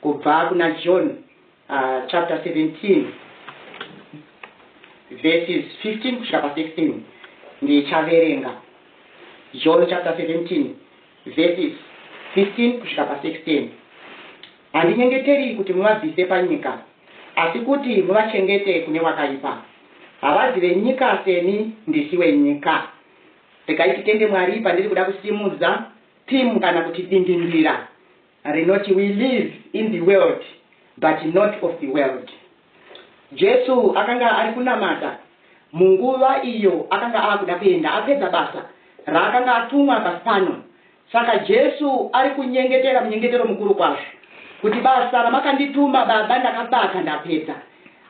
Kubva kuna John chapter 17 verses 15 kusvika pa 16 ndichaverenga. John chapter 17 verses 15 kusvika pa 16. Handinyengeteri kuti muvabvise panyika, asi kuti muvachengete kune wakaipa. Havazi venyika seni ndisi wenyika. Regai titende Mwari pandiri kuda kusimudza theme kana kuti dingindira rinoti we live in the world but not of the world. Jesu akanga ari kunamata munguva iyo akanga aakuda kuenda apedza basa raakanga atumwa pasi pano. Saka Jesu ari kunyengetera munyengetero mukuru kwazvo kuti basa ramakandituma Baba ndakabata ndapedza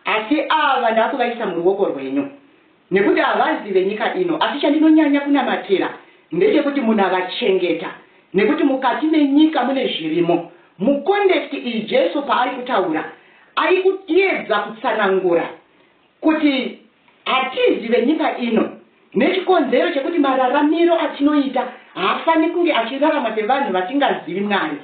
asi ava ndakuvaisa muruoko rwenyu. Nekuti havazi venyika ino, asi chandinonyanya kunamatira ndechekuti munavachengeta, nekuti mukati menyika mune zvirimo. Mucontext iyi Jesu paari kutaura, ari kuedza kutsanangura kuti hatizi venyika ino nechikonzero chekuti mararamiro atinoita haafani kunge achirarama sevanhu vasingazivi Mwari.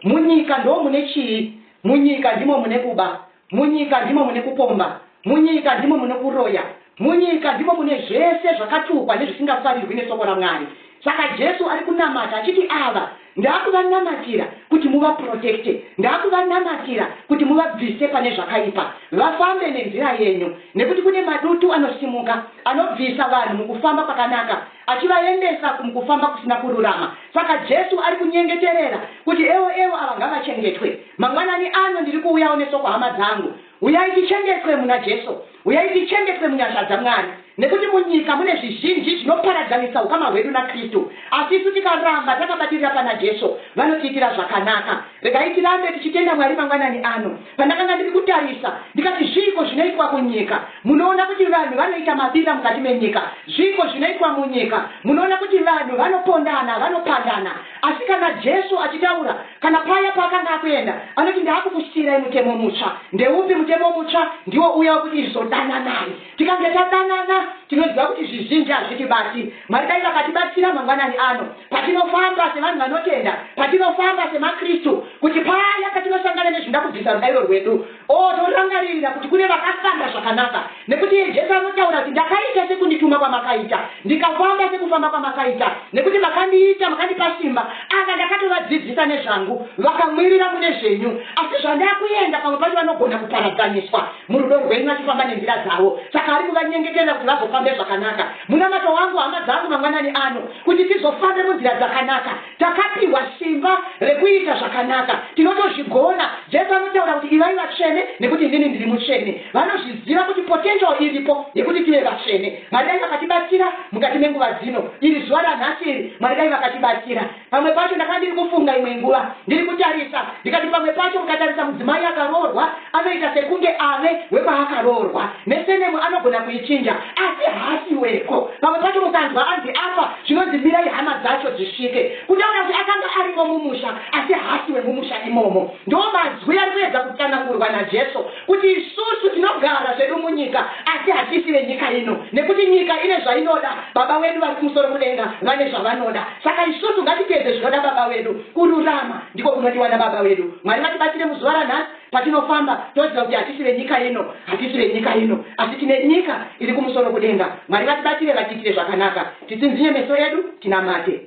Munyika ndomune chii? Munyika ndimo mune kuba, Munyika ndimo mune kupomba. Munyika ndimo mune kuroya. Munyika ndimo mune zvese zvakatukwa nezvisingafarirwi nesoko raMwari. Saka Jesu ari kunamata achiti ava ndakuvanamatira kuti muvaprotecte, ndakuvanamatira kuti muvabvise pane zvakaipa, vafambe nenzira yenyu, nekuti kune madutu anosimuka anobvisa vanhu mukufamba kwakanaka achivaendesa mukufamba kusina kururama. Saka Jesu ari kunyengeterera kuti evo evo ava ngavachengetwe. Mangwanani ano ndiri kuuyawo nesoko hama dzangu. Uyai tichengetwe muna Jesu. Uyai tichengetwe munyasha dzaMwari. Nekuti munyika mune zvizhinji zvinoparadzanisa ukama hwedu naKristu. Asi isu tikaramba takabatirira pana Jesu, vanotiitira zvakanaka. Regai tirambe tichitenda Mwari mangwanani ano. Pandakanga ndiri kutarisa, ndikati zviiko zvinoitwa kunyika? Munoona kuti vanhu vanoita mabira mukati menyika. Zviiko zvinoitwa munyika? Munoona kuti vanhu vanopondana, vanopandana. Asi kana Jesu achitaura, kana paya paakanga akuenda, anoti ndaakukusiirai mutemo mutsva. Ndeupi mutemo mutsva? Ndiwo uya wekuti izodananai. Tikange tadanana, tinoziva kuti zvizhinji hazvitibati. Mwari dai vakatibatsira mangwanani ano, patinofamba sevanhu vanotenda, patinofamba semaKristu, kuti paya patinosangana nezvinoda kubvisa rudairo rwedu, oh, torangarira kuti kune vakafamba zvakanaka. Nekuti iye Jesu anotaura kuti ndakaita sekundituma kwamakaita, ndikafamba sekufamba kwamakaita, nekuti makandiita, makandipa simba. Ava ndakatovadzidzisa nezvangu, vakamwirira mune zvenyu. Asi zvandakuenda, pamwe pacho vanogona kuparadzaniswa murudo rwenyu vachifamba nenzira dzavo. Saka ari kuvanyengeterera kuti vazofambe zvakanaka. Munamato wangu, hama dzangu, mangwanani ano, kuti tizofambe munzira dzakanaka. Takapiwa simba rekuita zvakanaka. Tinotozvigona. Jesu anotaura kuti ivai vatsvene nekuti inini ndiri mutsvene. Vanozviziva kuti potential iripo yekuti tive vatsvene. Mwari dai vakatibatsira mukati menguva dzino. Iri zuva ranhasi iri, Mwari dai vakatibatsira. Pamwe pacho ndakanga ndiri kufunga imwe nguva, ndiri kutarisa, ndikati pamwe pacho mukatarisa mudzimai akaroorwa, anoita sekunge ave wekwaakaroorwa. Nesenemu anogona kuichinja, asi haasi weko. Pamwe pacho mukanzwa anzi afa, zvinonzi mirai hama dzacho dzisvike. Kutaura kuti akanga arimo mumusha, asi haasi wemumusha imomo. Ndo mazwi ari kuedza kutsanangurwa naJesu kuti isusu tinogara zvedu munyika, asi hatisi venyika ino, nekuti nyika ine zvainoda, Baba wedu vari kumusoro kudenga vane zvavanoda. Saka isusu ngatiteedze zvinoda Baba wedu. Kururama ndiko kunodiwa naBaba wedu. Mwari vatibatsire muzuva ranhasi patinofamba toziva kuti hatisi venyika ino, hatisi venyika ino, asi tine nyika iri kumusoro kudenga. Mwari vatibatsire vatiitire zvakanaka. Titsinzinye meso edu tinamate.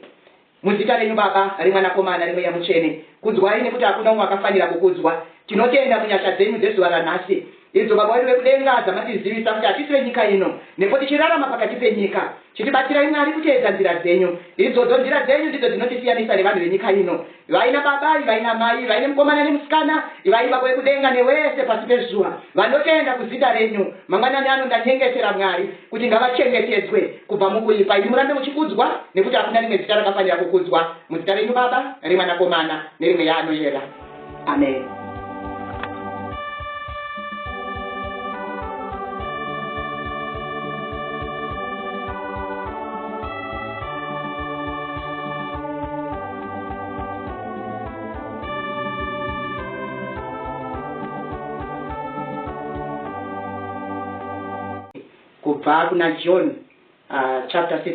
Muzita renyu Baba, reMwanakomana, reMweya Mutsvene, kudzwai nekuti hakuna umwe akafanira kukudzwa. Tinotenda munyasha dzenyu dzezuva ranhasi, idzo Baba wedu vekudenga dzamatizivisa kuti hatisi venyika ino, nepo tichirarama pakati penyika. Chitibatsirai Mwari kuteedza nzira dzenyu. Idzodzo nzira dzenyu ndidzo dzinotisiyanisa nevanhu venyika ino. Ivai nababa, ivai namai, ivai nemukomana nemusikana, ivai Baba vekudenga newese pasi pezuva vanotenda kuzita renyu. Mangwanani ano ndanyengetera Mwari kuti ngavachengetedzwe kubva mukuipa. Imi murambe muchikudzwa nekuti hakuna rimwe zita rakafanira kukudzwa. Muzita renyu Baba, reMwanakomana nereMweya Anoyera. Amen. Kubva kuna John chapter 7.